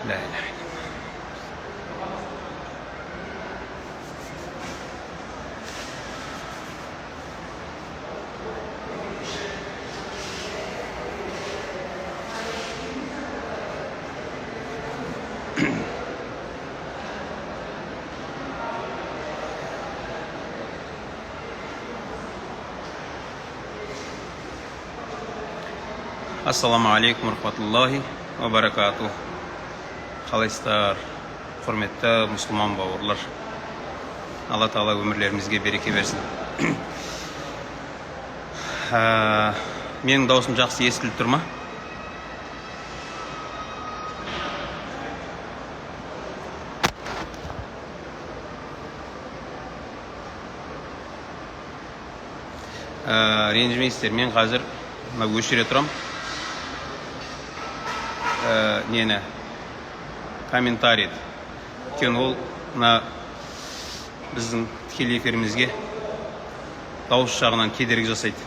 Ла иляха. Ассалаумағалейкум рахматуллахи ва баракатух. Қалайсыздар, құрметті мұсылман бауырлар? Алла Тағала өмірлерімізге береке берсін. Менің даусым жақсы естіліп тұр ма? Ренжімейсіздер, мен қазір мына өшіре тұрам нені, комментарийді, өйткені ол мына біздің тікелей эфирімізге дауыс жағынан кедергі жасайды.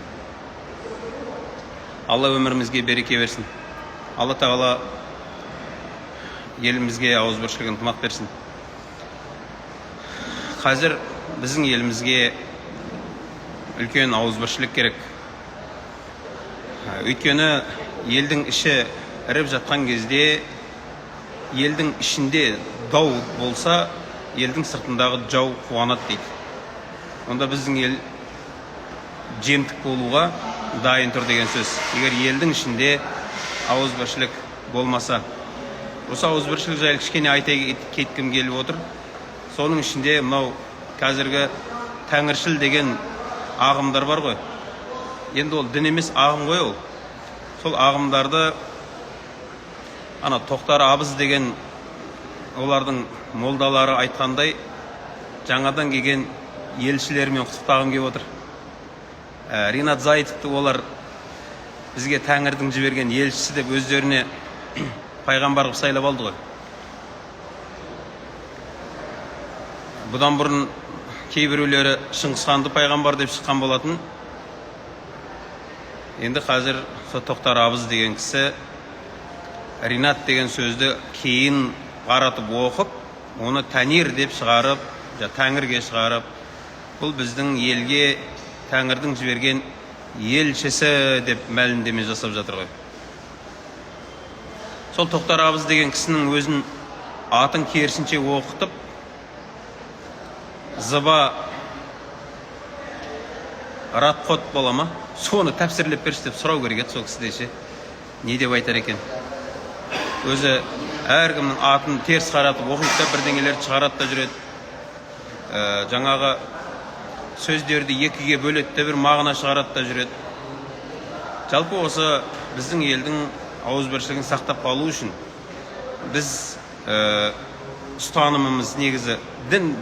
Алла өмірімізге береке берсін, Алла Тағала елімізге ауызбіршілік, ынтымақ берсін. Қазір біздің елімізге үлкен ауызбіршілік керек. Өйткені елдің іші іріп жатқан кезде, елдің ішінде дау болса, елдің сыртындағы жау қуанады дейді. Онда біздің ел жемтік болуға дайын тұр деген сөз, егер елдің ішінде ауызбіршілік болмаса. Осы ауызбіршілік жайлы кішкене айта кеткім келіп отыр. Соның ішінде мынау қазіргі тәңіршіл деген ағымдар бар ғой. Енді ол дін емес, ағым ғой ол. Сол ағымдарды ана Тоқтар абыз деген, олардың молдалары айтқандай, жаңадан келген елшілермен құттықтағым келіп отыр. Ринат Заитовты олар бізге тәңірдің жіберген елшісі деп, өздеріне пайғамбар қылып сайлап алды ғой. Бұдан бұрын кейбіреулері Шыңғыс ханды пайғамбар деп шыққан болатын. Енді қазір сол Тоқтар абыз деген кісі Ринат деген сөзді кейін қаратып оқып, оны Тәнир деп шығарып, тәңірге шығарып, бұл біздің елге тәңірдің жіберген елшісі деп мәлімдеме жасап жатыр ғой. Сол Тоқтар абыз деген кісінің өзін атын керісінше оқытып, зыба Радқот бола ма, соны тәпсірлеп берші деп сұрау керек еді сол кісіде ше, не деп айтар екен. Өзі әркімнің атын теріс қаратып оқиды да, бірдеңелерді шығарады да жүреді. Жаңағы сөздерді екіге бөледі де, бір мағына шығарады да жүреді. Жалпы, осы біздің елдің ауызбіршілігін сақтап қалу үшін біз ұстанымымыз негізі дін,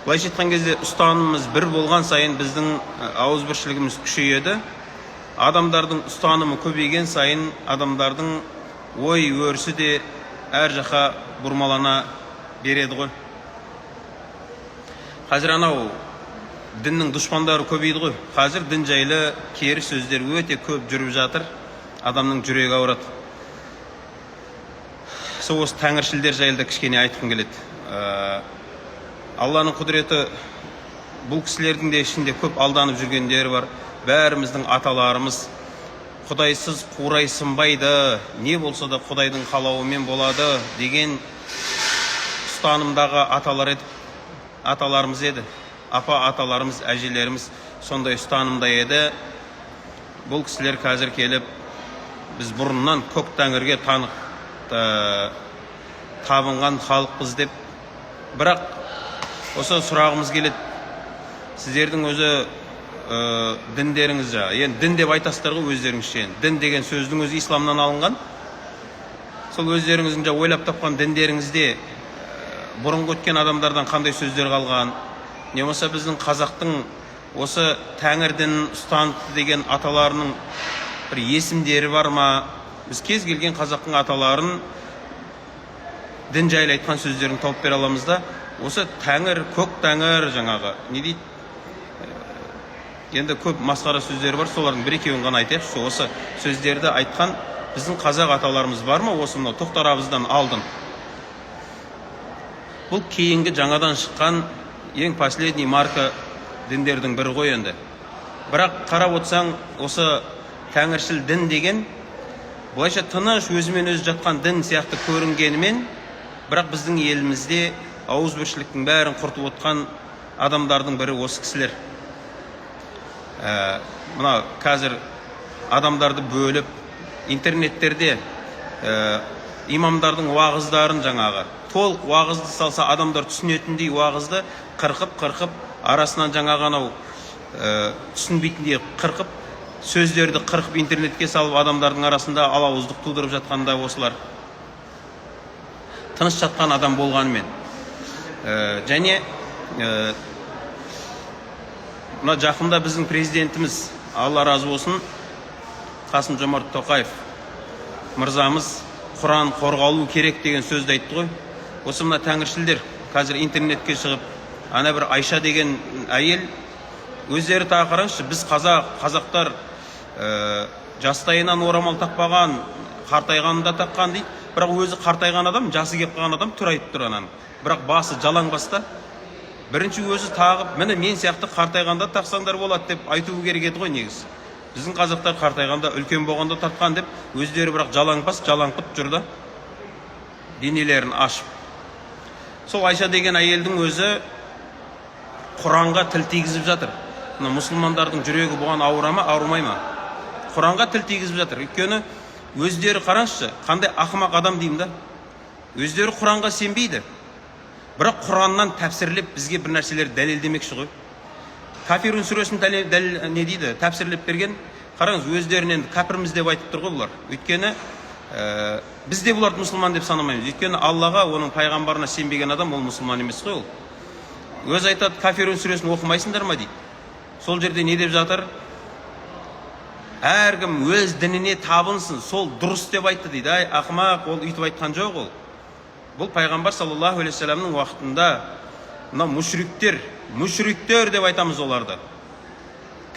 былайша айтқан кезде, ұстанымымыз бір болған сайын біздің ауызбіршілігіміз күшейеді. Адамдардың ұстанымы көбейген сайын адамдардың ой өрісі де әр жаққа бұрмалана береді ғой. Қазір анау діннің дұшпандары көбейді ғой. Қазір дін жайлы кері сөздер өте көп жүріп жатыр, адамның жүрегі ауырады. Сол осы тәңіршілдер жайлы да кішкене айтқым келеді. Алланың құдіреті, бұл кісілердің де ішінде көп алданып жүргендері бар. Бәріміздің аталарымыз құдайсыз қурай сынбайды, не болса да құдайдың қалауымен болады деген ұстанымдағы аталар еді, аталарымыз еді, апа аталарымыз, әжелеріміз сондай ұстанымда еді. Бұл кісілер қазір келіп, біз бұрыннан көк тәңірге танық табынған халықпыз деп. Бірақ осы сұрағымыз келеді: сіздердің өзі діндеріңіз, жаңағы енді дін деп айтасыздар ғой өздеріңізше, енді дін деген сөздің өзі исламнан алынған. Сол өздеріңіздің жаңа ойлап тапқан діндеріңізде бұрынғы өткен адамдардан қандай сөздер қалған? Не болмаса біздің қазақтың осы тәңір дінін ұстаныпты деген аталарының бір есімдері бар ма? Біз кез келген қазақтың аталарын дін жайлы айтқан сөздерін тауып бере аламыз да. Осы тәңір, көк тәңір, жаңағы не дейді, енді көп масқара сөздері бар, солардың бір екеуін ғана айтайықшы. Осы сөздерді айтқан Біздің қазақ аталарымыз бар ма осы мынау Тоқтар абыздан алдын? Бұл кейінгі жаңадан шыққан ең последний марка діндердің бірі ғой енді. Бірақ қарап отырсаң, осы тәңіршіл дін деген былайша тыныш, өзімен өзі жатқан дін сияқты көрінгенімен, бірақ біздің елімізде ауызбіршіліктің бәрін құртып отқан адамдардың бірі осы кісілер. Мына қазір адамдарды бөліп, интернеттерде имамдардың уағыздарын, жаңағы толық уағызды салса, адамдар түсінетіндей уағызды қырқып қырқып, арасынан жаңағы анау түсінбейтіндей қырқып, сөздерді қырқып, интернетке салып, адамдардың арасында алауыздық тудырып жатқан да осылар, тыныш жатқан адам болғанымен. Және мына жақында біздің президентіміз, Алла разы болсын, Қасым Жомарт Тоқаев мырзамыз «Құран қорғалу керек» деген сөзді айтты ғой. Осы мына тәңіршілдер қазір интернетке шығып, ана бір Айша деген әйел, өздері тағы, қараңызшы, біз қазақтар жастайынан орамал тақпаған, қартайғанында таққан дейді. Бірақ өзі қартайған адам, жасы келіп қалған адам, түр айтып тұр ананың, бірақ басы жалаң баста. Бірінші өзі тағып, міне, мен сияқты қартайғанда тақсаңдар болады деп айтуы керек еді ғой негізі. Біздің қазақтар қартайғанда, үлкен болғанда тартқан деп, өздері бірақ жалаң бас, жалаң пұт жүр да, денелерін ашып. Сол Айша деген әйелдің өзі Құранға тіл тигізіп жатыр. Мына мұсылмандардың жүрегі бұған ауыра ма, ауырмай ма? Құранға тіл тигізіп жатыр. Өйткені өздері, қараңызшы, қандай ақымақ адам деймін да, өздері Құранға сенбейді, бірақ Құраннан тәпсірлеп бізге бір нәрселер дәлелдемекші ғой. Кафирун сүресін дәлел, не дейді, тәпсірлеп берген. Қараңыз, өздерін енді кәпірміз деп айтып тұр ғой бұлар. Өйткені біз де бұларды мұсылман деп санамаймыз. Өйткені Аллаға, оның пайғамбарына сенбеген адам ол мұсылман емес қой. Ол өзі айтады: «Кафирун сүресін оқымайсыңдар ма?» – дейді. Сол жерде не деп жатыр? «Әркім өз дініне табынсын, сол дұрыс» деп айтты дейді. Ай, ақымақ, ол өйтіп айтқан жоқ. Ол бұл пайғамбар саллаллаху алейхи уассаламның уақытында мына мушриктер, мушриктер деп айтамыз оларды,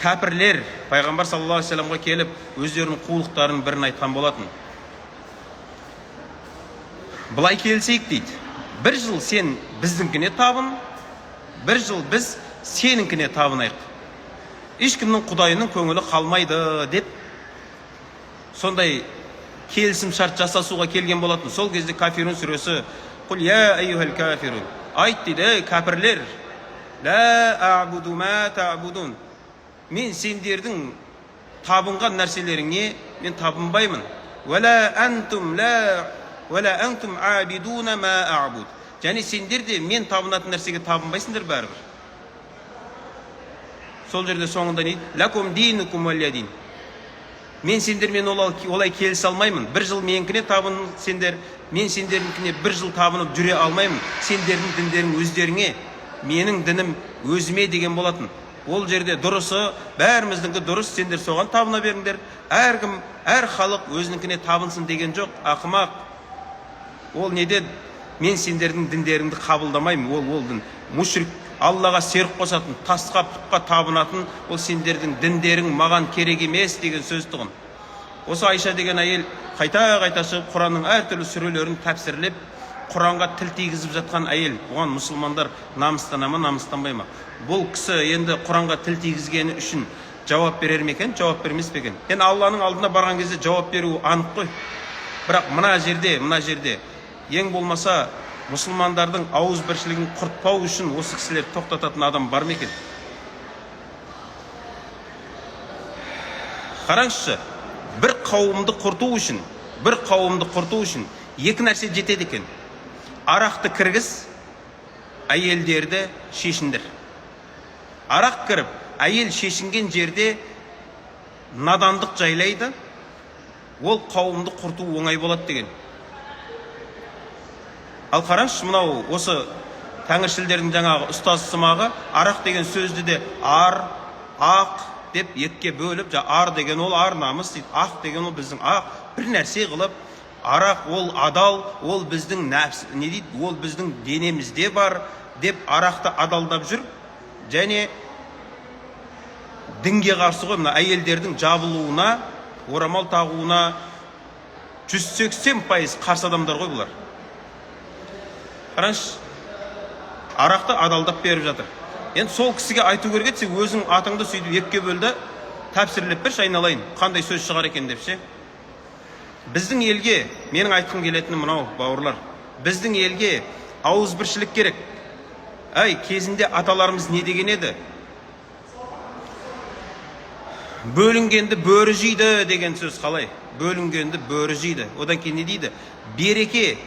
кәпірлер пайғамбар саллаллаху алейхи вассаламға келіп, өздерінің қулықтарының бірін айтқан болатын. «Былай келісейік, – дейді, – бір жыл сен біздіңкіне табын, бір жыл біз сеніңкіне табынайық, ешкімнің құдайының көңілі қалмайды», – деп сондай келісім шарт жасасуға келген болатын. Сол кезде Кафирун сүресі: «Құл я әйюхал кафирун», айт дейді, ей кәпірлер, «ла а'буду ма та'будун», мен сендердің табынған нәрселеріңе мен табынбаймын, «уәлә әнтум ла уәлә әнтум абидуна ма а'буд», және сендер де мен табынатын нәрсеге табынбайсыңдар бәрібір. Сол жерде соңында не дейді? «Лакум динукум уәлия дин». Мен сендермен олай келісе алмаймын. Бір жыл менікіне табын сендер, мен сендердікіне бір жыл табынып жүре алмаймын. Сендердің діндерің өздеріңе, менің дінім өзіме деген болатын. Ол жерде дұрысы бәріміздікі дұрыс, сендер соған табына беріңдер, әркім, әр халық өзінікіне табынсын деген жоқ, ақымақ. Ол не деді? Мен сендердің діндеріңді қабылдамаймын. Ол дін мушрик, Аллаға серік қосатын, тасқа, пұтқа табынатын, ол сендердің діндерің маған керек емес деген сөз тұғын. Осы Айша деген әйел қайта қайта шығып, Құранның әртүрлі сүрелерін тәпсірлеп, Құранға тіл тигізіп жатқан әйел. Бұған мұсылмандар намыстана ма, намыстанбай ма? Бұл кісі енді Құранға тіл тигізгені үшін жауап берер ме екен, жауап бермес пе екен? Енді Алланың алдына барған кезде жауап беруі анық қой. Бірақ мына жерде ең болмаса мұсылмандардың ауызбіршілігін құртпау үшін осы кісілерді тоқтататын адам бар ма екен? Қараңызшы, бір қауымды құрту үшін екі нәрсе жетеді екен: арақты кіргіз, әйелдерді шешіндір. Арақ кіріп, әйел шешінген жерде надандық жайлайды, ол қауымды құрту оңай болады деген. Ал қараңызшы, мынау осы тәңіршілдердің жаңағы ұстаз сымағы арақ деген сөзді де ар, ақ деп екіге бөліп, ар деген ол ар намыс дейді, ақ деген ол біздің ақ бір нәрсе қылып, арақ ол адал, ол біздің нәпс, не дейді, ол біздің денемізде бар деп арақты адалдап жүр. Және дінге қарсы ғой, мына әйелдердің жабылуына, орамал тағуына. 180% қарсы адамдар ғой бұлар. Қараңызшы, арақты адалдап беріп жатыр. Енді сол кісіге айту керек еді: сен өзің атыңды сөйтіп екіге бөл да, тәпсірлеп берші, айналайын, қандай сөз шығар екен деп ше. Біздің елге, менің айтқым келетіні мынау, бауырлар: біздің елге ауызбіршілік керек. Әй, кезінде аталарымыз не деген еді? «Бөлінгенді бөрі жейді» деген сөз қалай? «Бөлінгенді бөрі жейді». Одан кейін не дейді? «Береке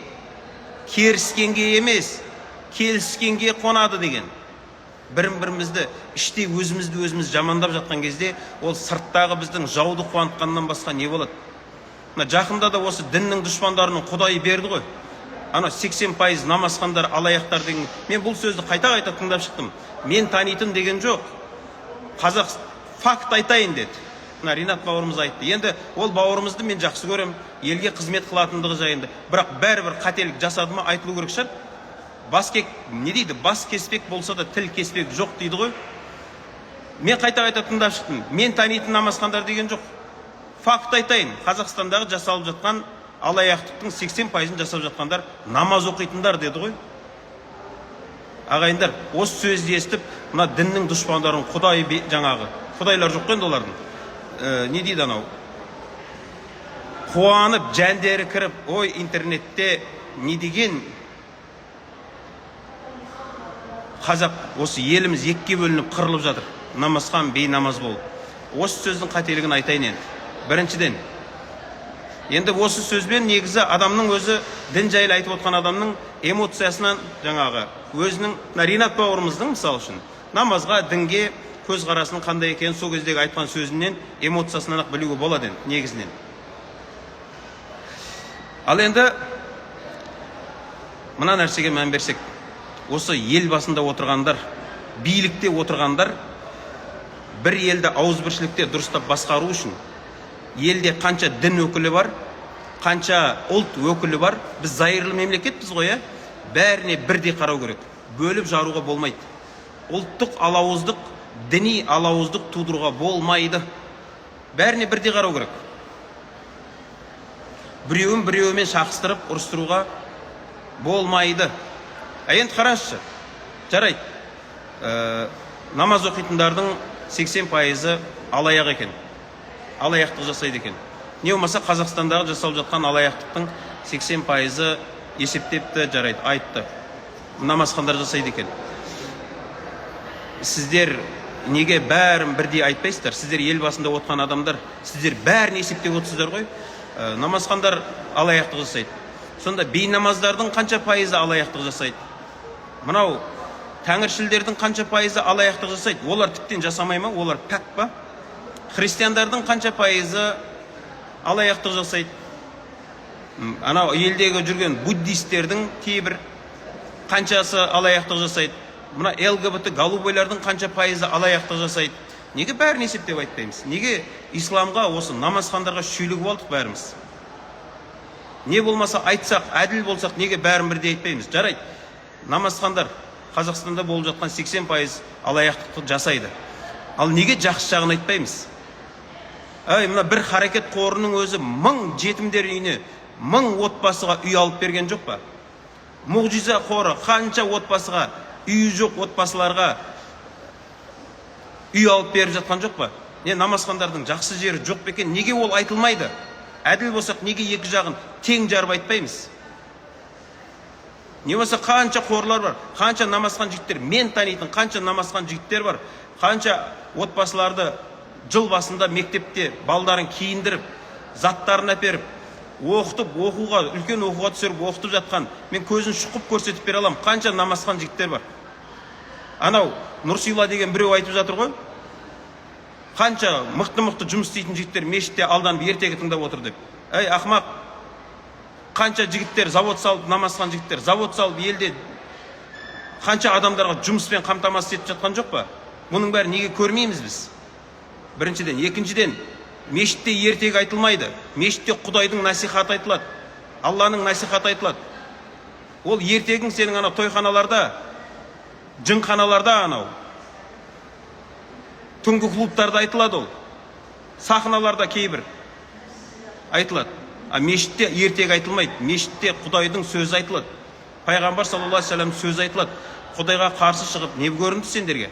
керіскенге емес, келіскенге қонады» деген. Бірін бірімізді іштей өзімізді өзіміз жамандап жатқан кезде, ол сырттағы біздің жауды қуантқаннан басқа не болады? Мына жақында да осы діннің дұшпандарының құдайы берді ғой, ана 80% намазхандар алаяқтар деген. Мен бұл сөзді қайта қайта тыңдап шықтым. Мен танитын деген жоқ, қазақ факт айтайын деді. Мына Ринат бауырымыз айтты. Енді ол бауырымызды мен жақсы көремін, елге қызмет қылатындығы жайында, бірақ бәрібір қателік жасады ма, айтылу керек шығар. Бас кек не дейді? «Бас кеспек болса да, тіл кеспек жоқ» дейді ғой. Мен қайта қайта тыңдап шықтым. Мен танитын намазхандар деген жоқ. Факт айтайын: Қазақстандағы жасалып жатқан алаяқтықтың 80%-ын жасап жатқандар намаз оқитындар деді ғой. Ағайындар, осы сөзді естіп, мына діннің дұшпандарын құдай жаңағы құдайлар жоқ қой енді олардың. Не дейді анау, қуанып, жандері кіріп, ой, интернетте не деген қазақ, осы еліміз екіге бөлініп қырылып жатыр, намазхан, бейнамаз болып. Осы сөздің қателігін айтайын енді. Біріншіден, енді осы сөзбен негізі адамның өзі, дін жайлы айтып отқан адамның эмоциясынан, жаңағы өзінің, мына Ринат бауырымыздың, мысалы үшін, намазға, дінге көзқарасының қандай екенін сол кездегі айтқан сөзінен, эмоциясынан ақ білуге болады енді негізінен. Ал енді мына нәрсеге мән берсек, осы ел басында отырғандар, билікте отырғандар бір елді ауызбіршілікте дұрыстап басқару үшін елде қанша дін өкілі бар, қанша ұлт өкілі бар, біз зайырлы мемлекетпіз ғой, иә, бәріне бірдей қарау керек. Бөліп жаруға болмайды, ұлттық алауыздық, діни алауыздық тудыруға болмайды. Бәріне бірдей қарау керек. Біреуін біреуімен шағыстырып, ұрыстыруға болмайды. А енді қараңызшы, жарайды, намаз оқитындардың 80%-ы алаяқ екен, алаяқтық жасайды екен, не болмаса Қазақстандағы жасалып жатқан алаяқтықтың 80%-ы есептепті, жарайды, айтты, намазхандар жасайды екен. Сіздер неге бәрін бірдей айтпайсыздар? Сіздер ел басында отырған адамдар, сіздер бәрін есептеп отырсыздар ғой. Намазхандар алаяқтық жасайды, сонда бейнамаздардың қанша пайызы алаяқтық жасайды? Мынау тәңіршілдердің қанша пайызы алаяқтық жасайды? Олар тіптен жасамай ма? Олар пәк па? Христиандардың қанша пайызы алаяқтық жасайды? Анау елдегі жүрген буддистердің кейбір қаншасы алаяқтық жасайды? Мына ЛГБТ, голубойлардың қанша пайызы алаяқтық жасайды? Неге бәрін есептеп айтпаймыз? Неге исламға, осы намазхандарға шүйлігіп алдық бәріміз? Не болмаса айтсақ, әділ болсақ, неге бәрін бірдей айтпаймыз? Жарайды, намазхандар Қазақстанда болып жатқан 80% алаяқтықты жасайды. Ал неге жақсы жағын айтпаймыз? Әй, мына бір Харекет қорының өзі мың жетімдер үйіне, мың отбасыға үй алып берген жоқ па? Мұғжиза қоры қанша отбасыға, үйі жоқ отбасыларға үй алып беріп жатқан жоқ па? Не, намазхандардың жақсы жері жоқ па екен? Неге ол айтылмайды? Әділ болсақ, неге екі жағын тең жарып айтпаймыз? Не болмаса қанша қорлар бар, қанша намазхан жігіттер, мен танитын қанша намазхан жігіттер бар, қанша отбасыларды жыл басында мектепте балдарын киіндіріп, заттарын әперіп, оқытып, оқуға, үлкен оқуға түсіріп, оқытып жатқан, мен көзін шұқып көрсетіп бере аламын, қанша намазхан жігіттер бар. Анау Нұрсила деген біреу айтып жатыр ғой, қанша мықты мықты жұмыс істейтін жігіттер мешітте алданып, ертегі тыңдап отыр деп. Әй, ақымақ, қанша жігіттер завод салып, намазхан жігіттер завод салып, елде қанша адамдарға жұмыспен қамтамасыз етіп жатқан жоқ па? Мұның бәрін неге көрмейміз біз? Біріншіден. Екіншіден, мешітте ертегі айтылмайды. Мешітте Құдайдың насихаты айтылады, Алланың насихаты айтылады. Ол ертегің сенің ана тойханаларда, жынханаларда, анау түнгі клубтарда айтылады, ол сахналарда кейбір айтылады. А мешітте ертегі айтылмайды, мешітте Құдайдың сөзі айтылады, пайғамбар саллаллаху алейхи вассалам сөзі айтылады. Құдайға қарсы шығып не көрінді сендерге?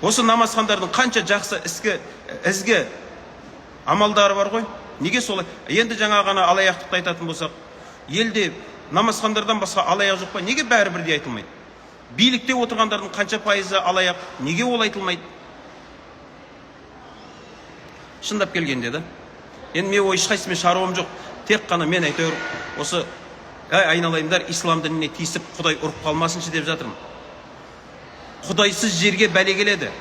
Осы намазхандардың қанша жақсы ізгі амалдары бар ғой, неге солай? Енді жаңа ғана алаяқтықты айтатын болсақ, елде намазхандардан басқа алаяқ жоқ па? Неге бәрі бірдей айтылмайды? Билікте отырғандардың қанша пайызы алаяқ, неге ол айтылмайды? Шындап келгенде да, енді мен ой ешқайсысымен шаруам жоқ, тек қана мен әйтеуір осы әй айналайындар, ислам дініне тиісіп Құдай ұрып қалмасыншы деп жатырмын. Құдайсыз жерге бәле келеді,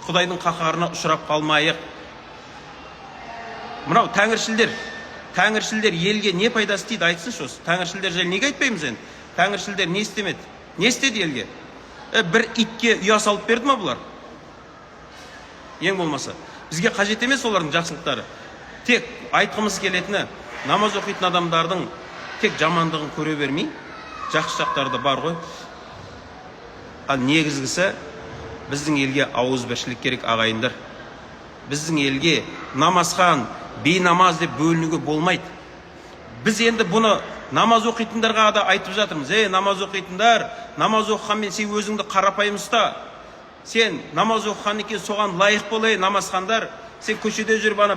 Құдайдың қаһарына ұшырап қалмайық. Мынау тәңіршілдер елге не пайдасы тиді, айтсыншы. Осы тәңіршілдер жайлы неге айтпаймыз енді? Тәңіршілдер не істемеді, не істеді елге? Бір итке ұя салып берді ма бұлар? Ең болмаса бізге қажет емес олардың жақсылықтары. Тек айтқымыз келетіні, намаз оқитын адамдардың тек жамандығын көре бермей, жақсы жақтары да бар ғой. Ал негізгісі, біздің елге ауызбіршілік керек, ағайындар. Біздің елге намазхан, бейнамаз деп бөлінуге болмайды. Біз енді бұны намаз оқитындарға да айтып жатырмыз. Ей, намаз оқитындар, намаз оқығанмен сен өзіңді қарапайым ұста. Сен намаз оқыған екен, соған лайық бол. Ей, намазхандар, сен көшеде жүріп ана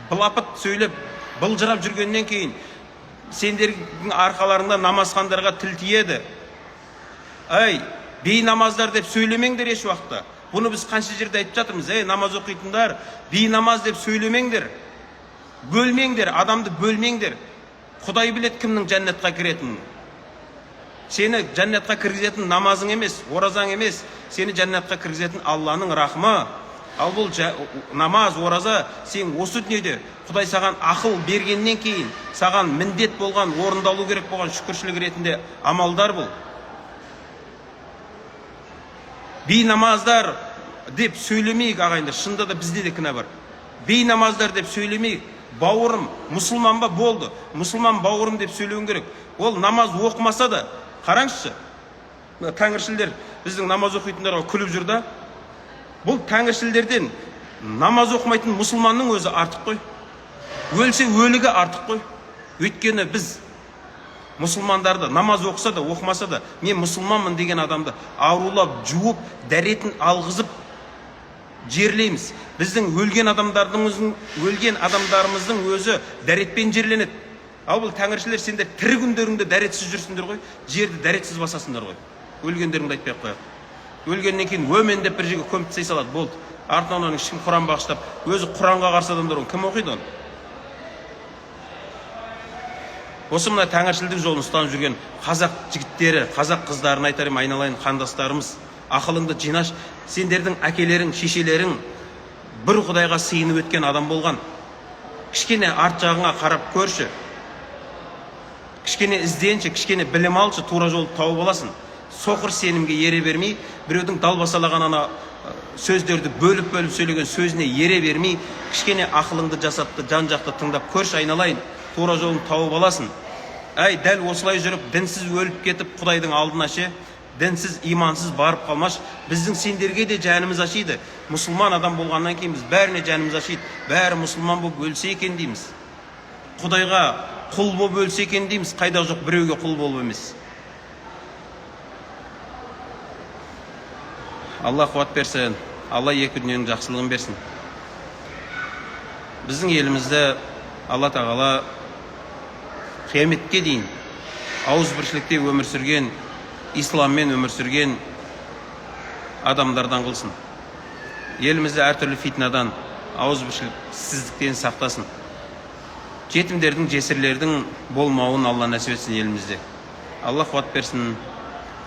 былапыт сөйлеп, былжырап жүргеннен кейін сендердің арқаларыңда намазхандарға тіл тиеді. Ей, бейнамаздар деп сөйлемеңдер еш уақытта. Бұны біз қанша жерде айтып жатырмыз. Ей, намаз оқитындар, бейнамаз деп сөйлемеңдер, бөлмеңдер, адамды бөлмеңдер. Құдай біледі кімнің жәннатқа кіретінін. Сені жәннатқа кіргізетін намазың емес, оразаң емес, сені жәннатқа кіргізетін Алланың рахымы. Ал бұл намаз, ораза сен осы дүниеде Құдай саған ақыл бергеннен кейін саған міндет болған, орындалу керек болған шүкіршілік ретінде амалдар бұл. Бейнамаздар деп сөйлемейік, ағайындар. Шынында да бізде де кінә бар. Бейнамаздар деп сөйлемейік. Бауырым мұсылман ба, болды, мұсылман бауырым деп сөйлеуің керек. Ол намаз оқымаса да, қараңызшы, мына тәңіршілдер біздің намаз оқитындарға күліп жүр да. Бұл тәңіршілдерден намаз оқымайтын мұсылманның өзі артық қой, өлсе өлігі артық қой. Өйткені біз мұсылмандарды намаз оқыса да, оқымаса да, мен мұсылманмын деген адамды арулап, жуып, дәретін алғызып жерлейміз. Біздің өлген адамдарымыздың өзі дәретпен жерленеді. Ал бұл тәңіршілер, сендер тірі күндеріңде дәретсіз жүрсіңдер ғой, жерді дәретсіз басасыңдар ғой. Өлгендеріңді айтпай ақ қояйық. Өлгеннен кейін өмен деп бір жерге көміп тастай салады, болды. Артынан оның ешкім құран бағыштап, өзі құранға қарсы адамдар, оны кім оқиды оны? Осы мына тәңіршілдік жолын ұстанып жүрген қазақ жігіттері, қазақ қыздарына айтар едім: айналайын қандастарымыз, ақылыңды жинаш. Сендердің әкелерің, шешелерің бір Құдайға сыйынып өткен адам болған. Кішкене арт жағыңа қарап көрші, кішкене ізденші, кішкене білім алшы, тура жолды тауып аласың. Соқыр сенімге ере бермей, біреудің далбасалаған ана сөздерді бөліп-бөліп сөйлеген сөзіне ере бермей, кішкене ақылыңды жасатты, жан жақты тыңдап көрші, айналайын, тура жолын тауып аласың. Әй, дәл осылай жүріп дінсіз өліп кетіп, Құдайдың алдына ше, дінсіз, имансыз барып қалмаш. Біздің сендерге де жанымыз ашиды. Мұсылман адам болғаннан кейін біз бәріне жанымыз ашиды. Бәрі мұсылман болып өлсе екен дейміз, Құдайға құл болып өлсе екен дейміз, қайда жоқ біреуге құл болып емес. Алла қуат берсін, Алла екі дүниенің жақсылығын берсін. Біздің елімізді Алла тағала қияметке дейін ауызбіршілікте өмір сүрген, исламмен өмір сүрген адамдардан қылсын. Елімізді әртүрлі фитнадан, ауызбіршіліксіздіктен сақтасын. Жетімдердің, жесірлердің болмауын Алла нәсіп етсін елімізде. Алла қуат берсін.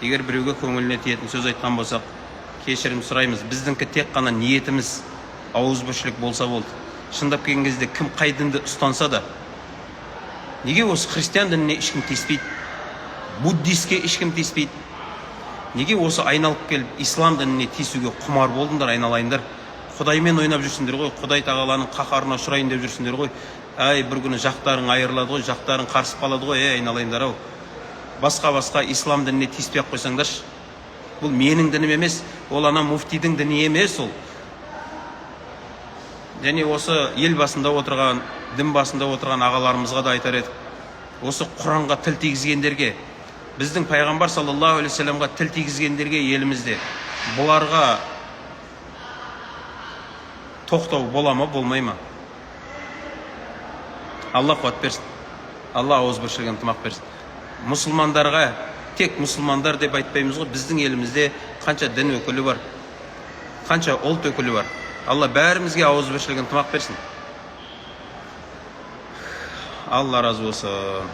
Егер біреуге көңіліне тиетін сөз айтқан болсақ, кешірім сұраймыз. Біздіңкі тек қана ниетіміз ауызбіршілік болса болды. Шындап келген кезде кім қай дінді ұстанса да, неге осы христиан дініне ешкім тиіспейді, буддистке ешкім тиіспейді? Неге осы айналып келіп ислам дініне тиісуге құмар болдыңдар, айналайындар? Құдаймен ойнап жүрсіңдер ғой, Құдай тағаланың қаһарына ұшырайын деп жүрсіңдер ғой. Әй, бір күні жақтарың айырылады ғой, жақтарың қарысып қалады ғой. Ей, айналайындар ау, басқа ислам дініне тиіспей ақ қойсаңдаршы. Бұл менің дінім емес, ол ана муфтидің діні емес, ол Және осы ел басында отырған, дін басында отырған ағаларымызға да айтар едік: осы Құранға тіл тигізгендерге, біздің пайғамбар саллаллаху алейхи уассаламға тіл тигізгендерге, елімізде бұларға тоқтау бола ма, болмай ма? Алла қуат берсін, Алла ауызбіршілік, ынтымақ берсін мұсылмандарға. Тек мұсылмандар деп айтпаймыз ғой, біздің елімізде қанша дін өкілі бар, қанша ұлт өкілі бар. Алла бәрімізге ауызбіршілік, ынтымақ берсін. Алла разы болсын.